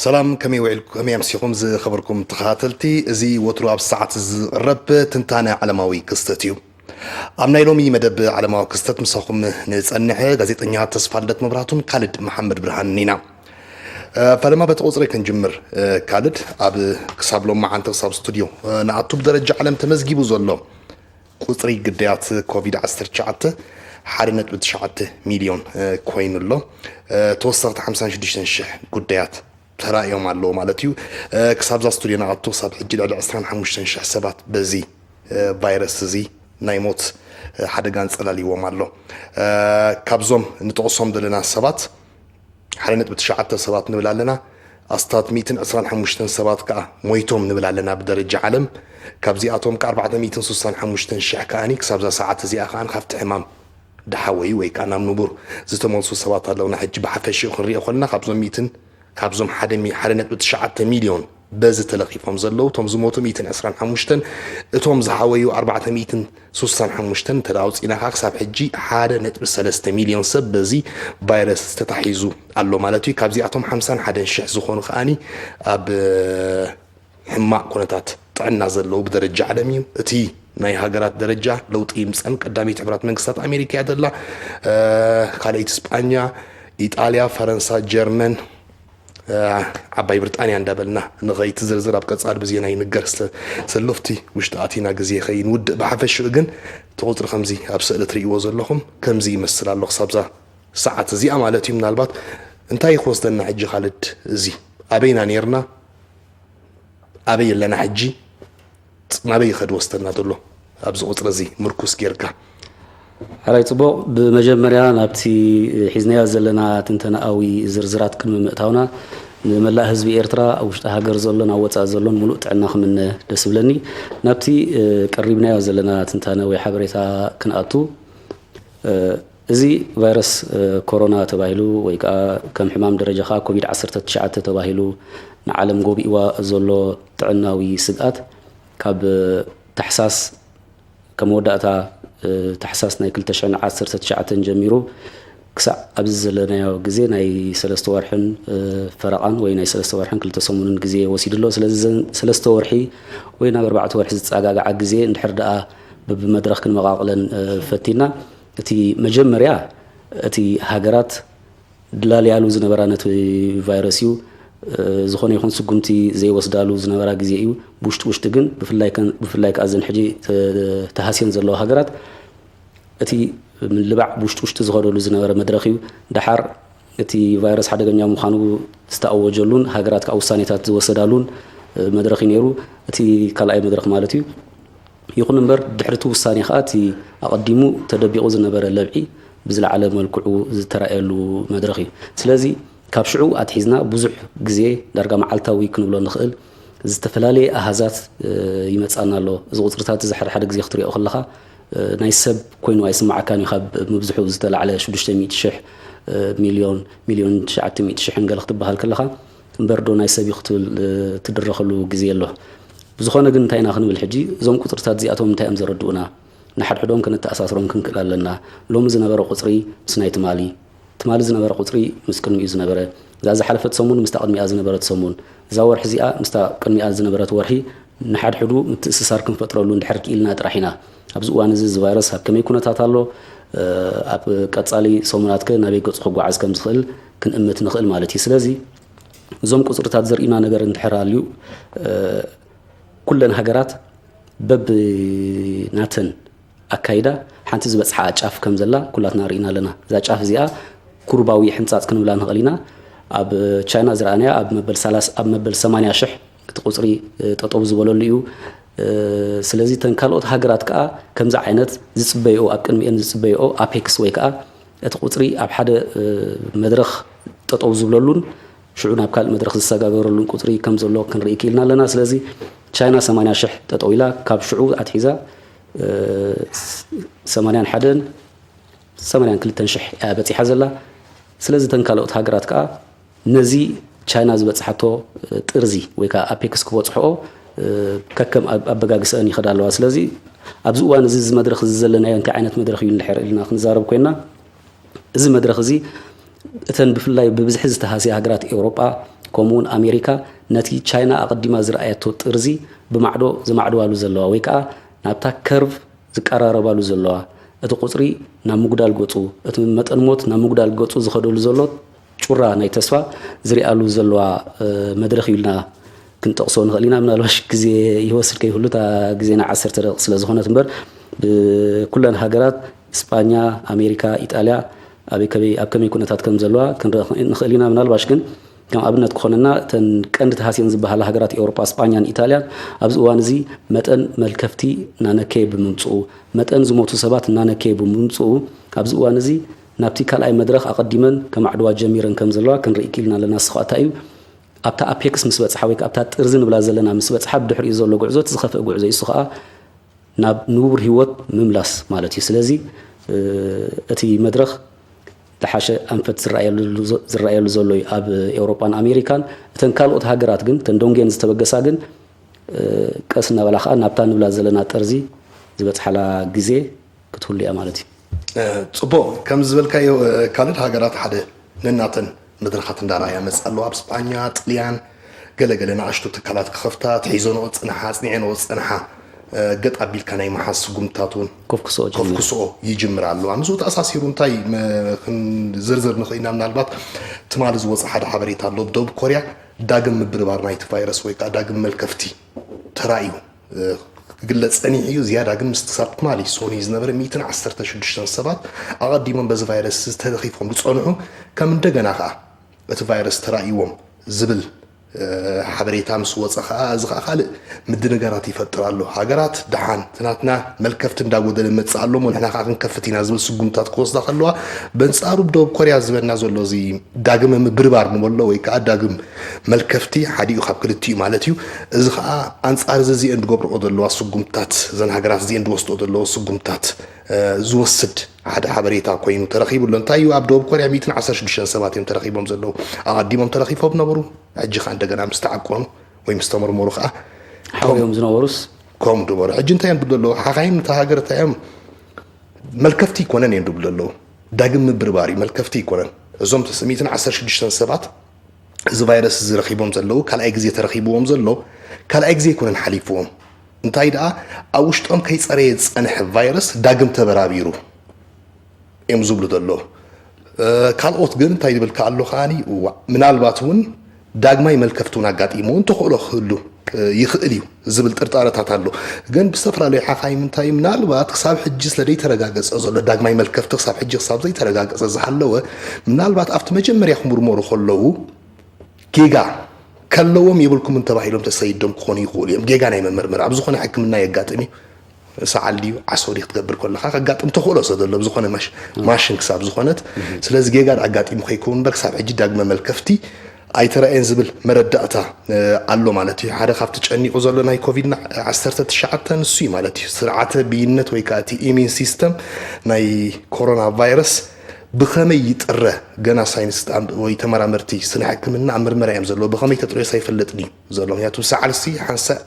ሰላም፣ ከመይ ውዒልኩም፣ ከመይ ኣምሲኹም ዝኸበርኩም ተኸታተልቲ? እዚ ወትሩ ኣብ ሰዓት ዝቕረብ ትንታነ ዓለማዊ ክስተት እዩ። ኣብ ናይ ሎሚ መደብ ዓለማዊ ክስተት ምሳኹም ንጸንሕ ጋዜጠኛ ተስፋልደት መብራህቱን ካልድ መሓመድ ብርሃንን ኢና። እ፣ ፈለማ በቲ ቁጽሪ ክንጅምር። እ፣ ካልድ፣ ኣብ ክሳብ ሎሚ መዓንቲ ክሳብ ስቱድዮ፣ እ፣ ንኣቱ ብደረጃ ዓለም ተመዝጊቡ ዘሎ ቁጽሪ ግዳያት ኮቪድ ዓሰርተ ትሽዓተ ሓደ ነጥቢ ትሽዓተ ሚልዮን፣ እ፣ ኮይኑ ኣሎ። እ፣ ተወሰኽቲ ሓምሳን ሽዱሽተን ሽሕ ጉዳያት ተራእዮም ኣለዉ ማለት እዩ። እ፣ ክሳብዛ ስቱድዮ ንኣቱ ክሳብ ሕጂ ልዕሊ ዕስራን ሓሙሽተን ሽሕ ሰባት በዚ፣ እ፣ ቫይረስ እዚ ናይ ሞት፣ እ፣ ሓደጋ ኣንጸላልይዎም ኣሎ። እ፣ ካብዞም ንጠቕሶም ዘለና ሰባት ሓደ ነጥቢ ትሽዓተ ሰባት ንብል ኣለና። ኣስታት ሚእትን ዕስራን ሓሙሽተን ሰባት ከኣ ሞይቶም ንብል ኣለና ብደረጃ ዓለም። ካብዚኣቶም ከኣ ኣርባዕተ ሚእትን ስሳን ሓሙሽተን ሽሕ ከኣኒ ክሳብዛ ሰዓት እዚኣ ከኣ ካብቲ ሕማም ደሓወዩ ወይ ከኣ ናብ ንቡር ዝተመልሱ ሰባት ኣለውና። ሕጂ ብሓፈሽኡ ክንሪኦ ከለና ካብዞም ሚእትን፣ ካብዞም ሓደ ሚ-፣ ሓደ ነጥቢ ትሽዓተ ሚልዮን በዚ ተለኺፎም ዘለዉ፣ እቶም ዝሞቱ ሚእትን ዕስራን ሓሙሽተን፣ እቶም ዝሓወዩ ኣርባዕተ ሚእትን ስሳን ሓሙሽተን እንተ ኣውጺእና ከኣ ክሳብ ሕጂ ሓደ ነጥቢ ሰለስተ ሚልዮን ሰብ በዚ ቫይረስ ተታሒዙ ኣሎ ማለት እዩ። ካብዚኣቶም ሓምሳን ሓደን ሽሕ ዝኾኑ ከኣኒ ኣብ ሕማቕ ኩነታት ጥዕና ዘለዉ ብደረጃ ዓለም እዩ። እቲ ናይ ሃገራት ደረጃ ለውጢ ይምጸን። ቀዳመይቲ ሕቡራት መንግስታት ኣሜሪካ እያ ዘላ። እ፣ ካልኣይቲ ስጳኛ፣ ኢጣልያ፣ ፈረንሳ፣ ጀርመን፣ እ፣ ዓባይ ብሪጣንያ እንዳበልና ንኸይድ። ዝርዝር ኣብ ቀጻሊ ብዜና ይንገር። ስለ ሰለፍቲ ውሽጢ ኣቲና ግዜ ከይንውድእ ብሓፈሽኡ ግን እቲ ቁጽሪ ከምዚ ኣብ ስእሊ ትርእይዎ ዘለኹም ከምዚ ይመስል ኣሎ ክሳብዛ ሰዓት እዚኣ ማለት እዩ። ምናልባት እንታይ ክወስደና ሕጂ ካልድ፣ እዚ ኣበይና ኔርና? ኣበይ ኣለና ሕጂ? ናበይ ይኸድ ወስተና ዘሎ? ኣብዚ ቁጽሪ እዚ ምርኩስ ጌርካ። ሕራይ ጽቡቕ። ብመጀመርያ ናብቲ ሒዝናዮ ዘለና ትንተናኣዊ ዝርዝራት ቅድሚ ምእታውና ንመላእ ህዝቢ ኤርትራ ኣብ ውሽጢ ሃገር ዘሎን ኣብ ወጻኢ ዘሎን ሙሉእ ጥዕና ክምነ ደስ ይብለኒ። ናብቲ፣ እ፣ ቀሪብናዮ ዘለና ትንታነ ወይ ሓበሬታ ክንኣቱ፣ እ፣ እዚ ቫይረስ፣ እ፣ ኮሮና ተባሂሉ ወይ ከኣ ከም ሕማም ደረጃ ከኣ ኮቪድ ዓሰርተ ትሽዓተ ተባሂሉ ንዓለም ጎቢእዋ ዘሎ ጥዕናዊ ስግኣት ካብ ታሕሳስ፣ ካብ መወዳእታ፣ እ፣ ታሕሳስ ናይ ክልተ ሽሕን ዓሰርተ ትሽዓተን ጀሚሩ ክሳዕ ኣብዚ ዘለናዮ ግዜ ናይ ሰለስተ ወርሕን፣ እ፣ ፈረቓን ወይ ናይ ሰለስተ ወርሕን ክልተ ሰሙንን ግዜ ወሲዱ ኣሎ። ስለዚ እዘን ሰለስተ ወርሒ ወይ ናብ ኣርባዕተ ወርሒ ዝጸጋግዓ ግዜ እንድሕር ደኣ በብመድረኽ ክንመቓቕለን፣ እ፣ ፈቲና፣ እቲ መጀመርያ እቲ ሃገራት ድላልያሉ ዝነበራ ነቲ ቫይረስ እዩ። እ፣ ዝኾነ ይኹን ስጉምቲ ዘይወስዳሉ ዝነበራ ግዜ እዩ። ብውሽጢ ውሽጢ ግን ብፍላይ ከ-፣ ብፍላይ ከኣ እዘን ሕጂ ተ-፣ ተሃስየን ዘለዋ ሃገራት እቲ ምልባዕ ብውሽጢ ውሽጢ ዝኸደሉ ዝነበረ መድረኽ እዩ። ደሓር እቲ ቫይረስ ሓደገኛ ምዃኑ ዝተኣወጀሉን ሃገራት ከኣ ውሳኔታት ዝወሰዳሉን፣ እ፣ መድረኽ እዩ ነይሩ። እቲ ካልኣይ መድረኽ ማለት እዩ። ይኹን እምበር ድሕሪ እቲ ውሳኔ ከኣ እቲ ኣቐዲሙ ተደቢቑ ዝነበረ ለብዒ ብዝለዓለ መልክዑ ዝተራእየሉ መድረኽ እዩ። ስለዚ ካብ ሽዑ ኣትሒዝና ብዙሕ ግዜ ዳርጋ መዓልታዊ ክንብሎ ንኽእል ዝተፈላለየ ኣሃዛት፣ እ፣ ይመጻና ኣሎ። እዚ ቁጽርታት እዚ ሓደ ሓደ ግዜ ክትሪኦ ከለኻ፣ እ፣ ናይ ሰብ ኮይኑ ኣይስምዓካን እዩ። ካብ ምብዝሑ ዝተላዕለ ሽዱሽተ ሚእቲ ሽሕ፣ እ፣ ሚልዮን፣ ሚልዮን ትሽዓተ ሚእቲ ሽሕን ገለ ክትበሃል ከለኻ፣ እምበር ዶ ናይ ሰብ እዩ ክትብል፣ እ፣ ትድረኸሉ ግዜ ኣሎ። ብዝኾነ ግን እንታይ ኢና ክንብል ሕጂ? እዞም ቁጽርታት እዚኣቶም እንታይ እዮም ዘረድኡና? ንሓድሕዶም ከነተኣሳስሮም ክንክእል ኣለና። ሎሚ ዝነበረ ቁጽሪ ምስ ናይ ትማሊ፣ ትማሊ ዝነበረ ቁጽሪ ምስ ቅድሚኡ ዝነበረ፣ እዛ ዝሓለፈት ሰሙን ምስታ ቅድሚኣ ዝነበረት ሰሙን፣ እዛ ወርሒ እዚኣ ምስታ ቅድሚኣ ዝነበረት ወርሒ፣ ንሓድሕዱ ምትእስሳር ክንፈጥረሉ እንድሕር ክኢልና ጥራሕ ኢና። ኣብዚ እዋን እዚ እዚ ቫይረስ ኣብ ከመይ ኩነታት ኣሎ፣ እ፣ ኣብ ቀጻሊ ሰሙናት ከ ናበይ ገጹ ክጓዓዝ ከም ዝኽእል ክንእምት ንኽእል ማለት እዩ። ስለዚ እዞም ቁጽርታት ዘርእዩና ነገር እንድሕር ኣልዩ፣ እ፣ ኩለን ሃገራት በብናተን ኣካይዳ ሓንቲ ዝበጽሓ ጫፍ ከም ዘላ ኩላትና ርኢና ኣለና። እዛ ጫፍ እዚኣ ኩርባዊ ሕንጻጽ ክንብላ ንኽእል ኢና። ኣብ ቻይና ዝረኣናያ ኣብ መበል ሰላሳ፣ ኣብ መበል ሰማንያ ሽሕ እቲ ቁጽሪ፣ እ፣ ጠጠው ዝበለሉ እዩ። እ፣ ስለዚ እተን ካልኦት ሃገራት ከኣ ከምዚ ዓይነት ዝጽበይኦ፣ ኣብ ቅድሚኤን ዝጽበይኦ ኣፔክስ ወይ ከኣ እቲ ቁጽሪ ኣብ ሓደ፣ እ፣ መድረኽ ጠጠው ዝብለሉን ሽዑ ናብ ካልእ መድረኽ ዝሰጋገረሉን ቁጽሪ ከም ዘሎ ክንርኢ ክኢልና ኣለና። ስለዚ ቻይና ሰማንያ ሽሕ ጠጠው ኢላ፣ ካብ ሽዑ ኣትሒዛ፣ እ፣ ሰማንያን ሓደን ሰማንያን ክልተን ሽሕ እያ በጺሓ ዘላ። ስለዚ እተን ካልኦት ሃገራት ከኣ ነዚ ቻይና ዝበጽሓቶ ጥርዚ ወይ ከኣ ኣፔክስ ክበጽሕኦ፣ እ፣ ከከም ኣብ-፣ ኣበጋግሰአን ይኸዳ ኣለዋ። ስለዚ ኣብዚ እዋን እዚ፣ እዚ መድረኽ እዚ ዘለናዮ እንታይ ዓይነት መድረኽ እዩ እንድሕር ኢልና ክንዛረብ ኮይና፣ እዚ መድረኽ እዚ እተን ብፍላይ ብብዝሒ ዝተሃስያ ሃገራት ኤውሮጳ ከምኡውን ኣሜሪካ ነቲ ቻይና ኣቐዲማ ዝረኣየቶ ጥርዚ ብማዕዶ ዝማዕድዋሉ ዘለዋ ወይ ከዓ ናብታ ከርቭ ዝቀራረባሉ ዘለዋ፣ እቲ ቁፅሪ ናብ ምጉዳል ገፁ፣ እቲ መጠን ሞት ናብ ምጉዳል ገፁ ዝኸደሉ ዘሎ ጩራ ናይ ተስፋ ዝሪኣሉ ዘለዋ መድረኽ ኢልና ክንጠቕሶ ንኽእል ኢና። ምናልባሽ ግዜ ይወስድ ከይህሉ እታ ግዜና ዓሰርተ ደቂቕ ስለ ዝኾነት እምበር፣ ብኩለን ሃገራት ስጳኛ፣ ኣሜሪካ፣ ኢጣልያ ኣበይ ከበይ ኣብ ከመይ ኩነታት ከም ዘለዋ ክንርኢ ንኽእል ኢና። ምናልባሽ ግን ከም ኣብነት ክኾነና እተን ቀንዲ ተሃስየን ዝበሃላ ሃገራት ኤውሮጳ ስጳኛን ኢጣልያን ኣብዚ እዋን እዚ መጠን መልከፍቲ እናነከየ ብምምፅኡ፣ መጠን ዝሞቱ ሰባት እናነከየ ብምምፅኡ ኣብዚ እዋን እዚ ናብቲ ካልኣይ መድረኽ ኣቐዲመን ከማዕድዋ ጀሚረን ከም ዘለዋ ክንርኢ ክኢልና ኣለና። ንሱ ከዓ እንታይ እዩ ኣብታ ኣፔክስ ምስ በፅሓ ወይ ከዓ ኣብታ ጥርዚ ንብላ ዘለና ምስ በፅሓ ብድሕሪኡ ዘሎ ጉዕዞ እቲ ዝኸፍአ ጉዕዞ እዩ። እሱ ከዓ ናብ ንቡር ህይወት ምምላስ ማለት እዩ። ስለዚ እቲ መድረኽ ዝሓሸ ኣንፈት ዝረኣየሉ ዘሎ እዩ ኣብ ኤውሮጳን ኣሜሪካን። እተን ካልኦት ሃገራት ግን እተን ደንጎየን ዝተበገሳ ግን ቀስ እናበላ ከዓ ናብታ ንብላ ዘለና ጠርዚ ዝበፅሓላ ግዜ ክትህሉ እያ ማለት እዩ። ፅቡቕ፣ ከም ዝበልካዮ ካልድ ሃገራት ሓደ ነናተን መድረኻት እንዳረኣያ መፅእ ኣለዋ። ኣብ ስጳኛ፣ ጥልያን ገለገለ ንኣሽቱ ትካላት ክኸፍታ፣ ትሒዞንኦ ዝፀንሓ፣ ኣፅኒዐንኦ ዝፀንሓ ገጥ ኣቢልካ ናይ ምሓዝ ስጉምትታት እውን ኮፍክስኦ ጀሚሩ። ኮፍክስኦ ይጅምር ኣለዋ። ምስኡ ተኣሳሲሩ እንታይ መ- ክንዝርዝር ንኽእል ኢና? ምናልባት ትማሊ ዝወፀ ሓደ ሓበሬታ ኣሎ። ደቡብ ኮርያ ዳግም ምብርባር ናይቲ ቫይረስ ወይ ከዓ ዳግም መልከፍቲ ተራእዩ ክግለፅ ፀኒሑ እዩ። ዝያዳ ግን ምስ ክሳብ ትማሊ ሶኒ ዝነበረ ሚእትን ዓሰርተ ሽዱሽተን ሰባት ኣቐዲሞም በዚ ቫይረስ ዝተለኺፎም ዝፀንሑ ከም እንደገና ከዓ እቲ ቫይረስ ተራእይዎም ዝብል ሓበሬታ ምስ ወፀ ከዓ እዚ ከዓ ካልእ ምድንጋራት ይፈጥር ኣሎ። ሃገራት ደሓን እቲ ናትና መልከፍቲ እንዳጎደለ መፅእ ኣሎ እሞ ንሕና ከዓ ክንከፍት ኢና ዝብል ስጉምታት ክወስዳ ከለዋ በንፃሩ ብደቡብ ኮርያ ዝበና ዘሎ እዚ ዳግመ ምብርባር ንበሎ ወይ ከዓ ዳግም መልከፍቲ ሓዲኡ ካብ ክልቲኡ ማለት እዩ። እዚ ከዓ ኣንፃር እዚ እዚአን ዝገብርኦ ዘለዋ ስጉምታት እዘን ሃገራት እዚአን ዝወስድኦ ዘለዎ ስጉምታት ዝወስድ ሓደ ሓበሬታ ኮይኑ ተረኺቡ ኣሎ። እንታይ እዩ ኣብ ደቡብ ኮርያ ሚእትን ዓሰርተ ሽዱሽተን ሰባት እዮም ተረኺቦም ዘለዉ። ኣቐዲሞም ተለኺፎም ነበሩ። ሕጂ ከዓ እንደገና ምስ ተዓቀኑ ወይ ምስ ተመርመሩ ከዓ ሓውዮም ዝነበሩስ ከምኡ ዝበሩ። ሕጂ እንታይ እዮም ዝብሉ ዘለዉ ሓኻይም? እታ ሃገር እንታይ እዮም መልከፍቲ ይኮነን እዮም ዝብሉ ዘለዉ። ዳግም ምብርባር እዩ፣ መልከፍቲ ይኮነን። እዞም ሚእትን ዓሰርተ ሽዱሽተን ሰባት እዚ ቫይረስ እዚ ረኺቦም ዘለዉ ካልኣይ ግዜ ተረኺብዎም ዘሎ ካልኣይ ግዜ ይኮነን ሓሊፍዎም። እንታይ ደኣ ኣብ ውሽጦም ከይፀረየ ዝፀንሐ ቫይረስ ዳግም ተበራቢሩ እዮም ዝብሉ ዘለዉ። ካልኦት ግን እንታይ ዝብል ከኣ ኣሎ ከኣ ምናልባት እውን ዳግማይ መልከፍቲ እውን ኣጋጢሙ እውን ተኽእሎ ክህሉ ይኽእል እዩ ዝብል ጥርጣረታት ኣሎ። ግን ብዝተፈላለዩ ሓኻይም እንታይ ምናልባት ክሳብ ሕጂ ስለ ዘይተረጋገፀ ዘሎ ዳግማይ መልከፍቲ ክሳብ ሕጂ ክሳብ ዘይተረጋገፀ ዝሃለወ ምናልባት ኣብቲ መጀመርያ ክምርመሩ ከለዉ ጌጋ ከለዎም የብልኩምን ተባሂሎም ተሰይዶም ክኾኑ ይኽእሉ እዮም። ጌጋ ናይ መመርመር ኣብ ዝኾነ ሕክምና የጋጥም እዩ። ሰዓል ድዩ ዓሶ ድዩ ክትገብር ከለካ ከጋጥም ተኽእሎ ሰብ ዘሎ ብዝኾነ ማሽን ክሳብ ዝኾነት ስለዚ ጌጋ ኣጋጢሙ ከይከውን እምበር ክሳብ ሕጂ ዳግመ መልከፍቲ ኣይተራእየን ዝብል መረዳእታ ኣሎ ማለት እዩ። ሓደ ካብቲ ጨኒቑ ዘሎ ናይ ኮቪድ ዓሰርተ ትሽዓተ ንሱ እዩ ማለት እዩ። ስርዓተ ብይነት ወይ ከዓ እቲ ኢሚን ሲስተም ናይ ኮሮና ቫይረስ ብኸመይ ይጥረ ገና ሳይንስ ወይ ተመራመርቲ ስነ ሕክምና ኣብ ምርመራ እዮም ዘለዉ። ብኸመይ ተጥርዮስ ኣይፈልጥን እዩ ዘሎ። ምክንያቱ ሰዓልሲ ሓንሳእ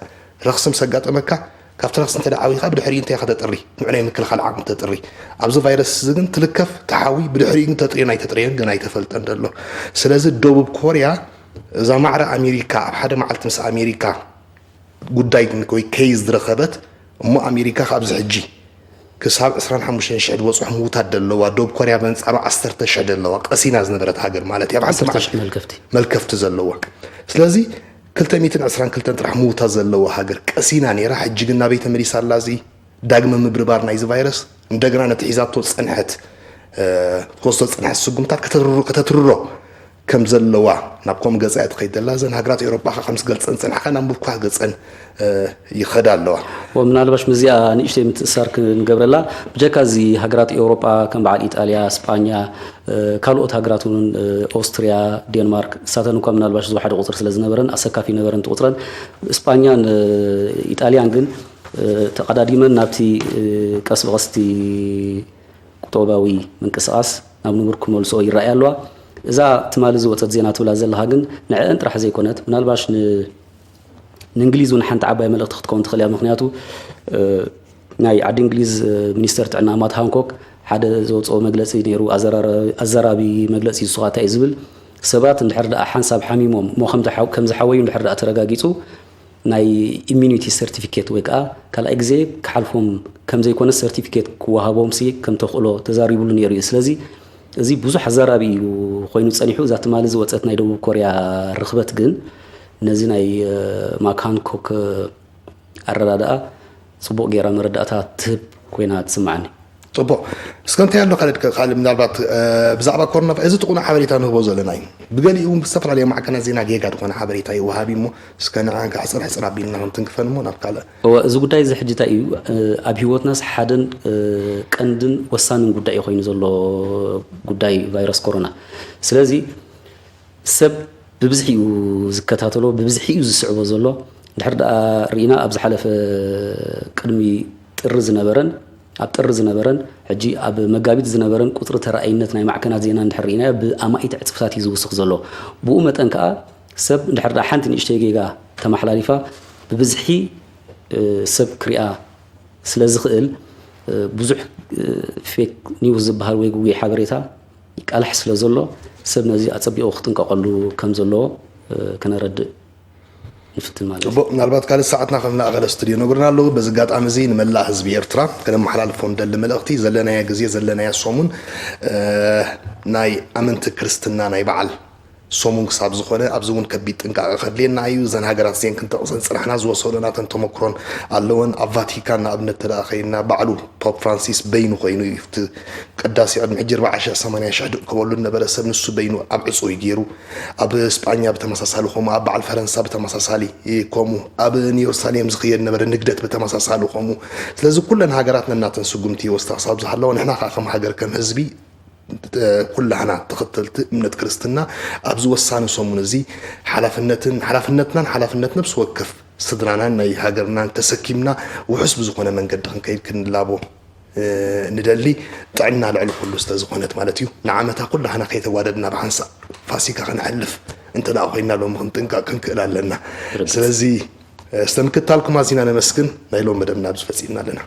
ረኽሲ ምስ ኣጋጠመካ ካብቲ ረኽሲ እንተ ዓዊኻ ብድሕሪኡ እንታይ ከተጥሪ ንዑ ናይ ምክልኻል ዓቕሚ ተጥሪ። ኣብዚ ቫይረስ እዚ ግን ትልከፍ ተሓዊ ብድሕሪኡ ግን ተጥርዮ ናይ ተጥርዮን ገና ኣይተፈልጠን ዘሎ። ስለዚ ደቡብ ኮርያ እዛ ማዕረ ኣሜሪካ ኣብ ሓደ መዓልቲ ምስ ኣሜሪካ ጉዳይ ወይ ኬዝ ዝረኸበት እሞ ኣሜሪካ ካብዚ ሕጂ ክሳብ ዕስራን ሓሙሽተን ሽሕ ዝበፅሑ ምዉታት ዘለዋ ዶብ ኮርያ በንፃሩ ዓሰርተ ሽሕ ዘለዋ ቀሲና ዝነበረት ሃገር ማለት እያ። ኣብ ሓንቲ ዓሰርተ መዓልቲ ሽሕ መልከፍቲ። መልከፍቲ ዘለዋ። ስለዚ ክልተ ሚእትን ዕስራን ክልተን ጥራሕ ምዉታት ዘለዋ ሃገር ቀሲና ነይራ። ሕጂ ግን ናበይ ተመሊሳ ኣላ? እዚ ዳግመ ምብርባር ናይዚ ቫይረስ እንደገና ነቲ ሒዛቶ ዝፀንሐት እ፣ ክትወስዶ ዝፀንሐት ስጉምታት ከተትርሮ ከም ዘለዋ ናብ ከምኡ ገፃ እያ ትኸይድ ዘላ። እዘን ሃገራት ኤውሮጳ ከዓ ከም ዝገልፀን ዝፀንሓ ከዓ ናብ ምብኳህ ገፀን ይኸዳ ኣለዋ። ምናልባሽ ምስዚኣ ንእሽተይ ምትእስሳር ክንገብረላ ብጀካ እዚ ሃገራት ኤውሮጳ ከም በዓል ኢጣልያ፣ ስጳኛ፣ ካልኦት ሃገራት እውን ኦስትርያ፣ ዴንማርክ ንሳተን እኳ ምናልባሽ ዝወሓደ ቁፅሪ ስለ ዝነበረን ኣሰካፊ ነበረን እቲ ቁፅረን። ስጳኛን ኢጣልያን ግን ተቐዳዲመን ናብቲ ቀስ ብቐስቲ ቁጠባዊ ምንቅስቓስ ናብ ንቡር ክመልስኦ ይረኣያ ኣለዋ። እዛ ትማሊ ዝወፀት ዜና ትብላ ዘለኻ ግን ንዕአን ጥራሕ ዘይኮነት ምናልባሽ ንእንግሊዝ እውን ሓንቲ ዓባይ መልእኽቲ ክትከውን ትኽእል እያ። ምኽንያቱ ናይ ዓዲ እንግሊዝ ሚኒስተር ጥዕና ማት ሃንኮክ ሓደ ዘውፅኦ መግለፂ ነይሩ፣ ኣዘራራቢ መግለፂ። ንሱ እንታይ እዩ ዝብል? ሰባት እንድሕር ደኣ ሓንሳብ ሓሚሞም እሞ ከም ዝሓወዩ እንድሕር ደኣ ተረጋጊጹ ናይ ኢሚኒቲ ሰርቲፊኬት ወይ ከዓ ካልኣይ ግዜ ክሓልፎም ከም ዘይኮነ ሰርቲፊኬት ክወሃቦም ሲ ከም ተኽእሎ ተዛሪቡሉ ነይሩ እዩ። ስለዚ እዚ ብዙሕ ኣዛራቢ እዩ ኮይኑ ጸኒሑ። እዛ ትማሊ ዝወጸት ናይ ደቡብ ኮርያ ርኽበት ግን ነዚ ናይ ማካንኮክ ኣረዳድኣ ጽቡቕ ገይራ መረዳእታ ትህብ ኮይና ትስምዓኒ። ጽቡቕ። እስከ እንታይ ኣሎ ካልድ ካልድ ምናልባት ብዛዕባ ኮሮና እዚ ጥቁና ሓበሬታ ንህቦ ዘለና እዩ። ብገሊኡ እውን ብዝተፈላለየ ማዕከናት ዜና ጌጋ ዝኾነ ሓበሬታ ይወሃብ እዩ እሞ እስከ ንዓን ከዓ ሕፅር ሕፅር ኣቢልና ክንትንክፈን እሞ ናብ ካልእ እወ፣ እዚ ጉዳይ እዚ ሕጂ እንታይ እዩ? ኣብ ህይወትናስ ሓደን ቀንድን ወሳንን ጉዳይ እዩ ኮይኑ ዘሎ ጉዳይ ቫይረስ ኮሮና። ስለዚ ሰብ ብብዝሒ እዩ ዝከታተሎ፣ ብብዝሒ እዩ ዝስዕቦ ዘሎ። ድሕር ደኣ ርኢና ኣብ ዝሓለፈ ቅድሚ ጥሪ ዝነበረን ኣብ ጥሪ ዝነበረን ሕጂ ኣብ መጋቢት ዝነበረን ቁፅሪ ተረኣይነት ናይ ማዕከናት ዜና እንድሕር ርኢናዮ ብኣማኢት ዕፅፍታት እዩ ዝውስኽ ዘሎ። ብኡ መጠን ከዓ ሰብ እንድሕር ደኣ ሓንቲ ንእሽተይ ጌጋ ተመሓላሊፋ ብብዝሒ ሰብ ክሪኣ ስለ ዝኽእል ብዙሕ ፌክ ኒውስ ዝበሃል ወይ ግጉይ ሓበሬታ ይቃላሕ ስለ ዘሎ ሰብ ነዚ ኣጸቢቑ ክጥንቀቐሉ ከም ዘለዎ ከነረድእ ንፍትን ማለት እዩ። ጽቡቕ፣ ምናልባት ካልእ ሰዓትና ከም እናኣኸለ ስቱድዮ ነግሩና ኣለዉ። በዚ ኣጋጣሚ እዚ ንመላእ ህዝቢ ኤርትራ ከነመሓላልፎ ንደሊ መልእኽቲ ዘለናዮ ግዜ ዘለናዮ ሰሙን ናይ ኣመንቲ ክርስትና ናይ በዓል ሰሙን ክሳብ ዝኾነ ኣብዚ እውን ከቢድ ጥንቃቐ ከድልየና እዩ። እዘን ሃገራት እዚአን ክንጠቕሰን ዝጸናሕና ዝወሰዶ ናተን ተመክሮን ኣለወን። ኣብ ቫቲካን ንኣብነት ተደኣ ኸይድና ባዕሉ ፖፕ ፍራንሲስ በይኑ ኮይኑ እዩ እቲ ቅዳሴ ቅድሚ ሕጂ ኣርብዓ ሽሕ ሰማንያ ሽሕ ድቕ ክበሉ ዝነበረ ሰብ ንሱ በይኑ ኣብ ዕጹው እዩ ገይሩ። ኣብ ስጳኛ ብተመሳሳሊ ከምኡ፣ ኣብ በዓል ፈረንሳ ብተመሳሳሊ ከምኡ፣ ኣብ ንየሩሳሌም ዝኽየድ ነበረ ንግደት ብተመሳሳሊ ከምኡ። ስለዚ ኩለን ሃገራት ነናተን ስጉምቲ ይወስዳ ክሳብ ዝሃለዋ ንሕና ከዓ ከም ሃገር ከም ህዝቢ ኩላህና ተኸተልቲ እምነት ክርስትና ኣብዚ ወሳኒ ሰሙን እዚ ሓላፍነትን ሓላፍነትናን ሓላፍነት ነብሲ ወከፍ ስድራናን ናይ ሃገርናን ተሰኪምና ውሑስ ብዝኾነ መንገዲ ክንከይድ ክንላቦ ንደሊ ጥዕና ልዕሊ ኩሉ ስለ ዝኾነት ማለት እዩ። ንዓመታ ኩላህና ከይተጓደድና ብሓንሳእ ፋሲካ ከነሕልፍ እንተ ደኣ ኮይና ሎሚ ክንጥንቀቕ ክንክእል ኣለና። ስለዚ እስተ ምክትታልኩም ኣዚና ነመስግን። ናይ ሎም መደብና ኣብዚ ፈጺምና ኣለና።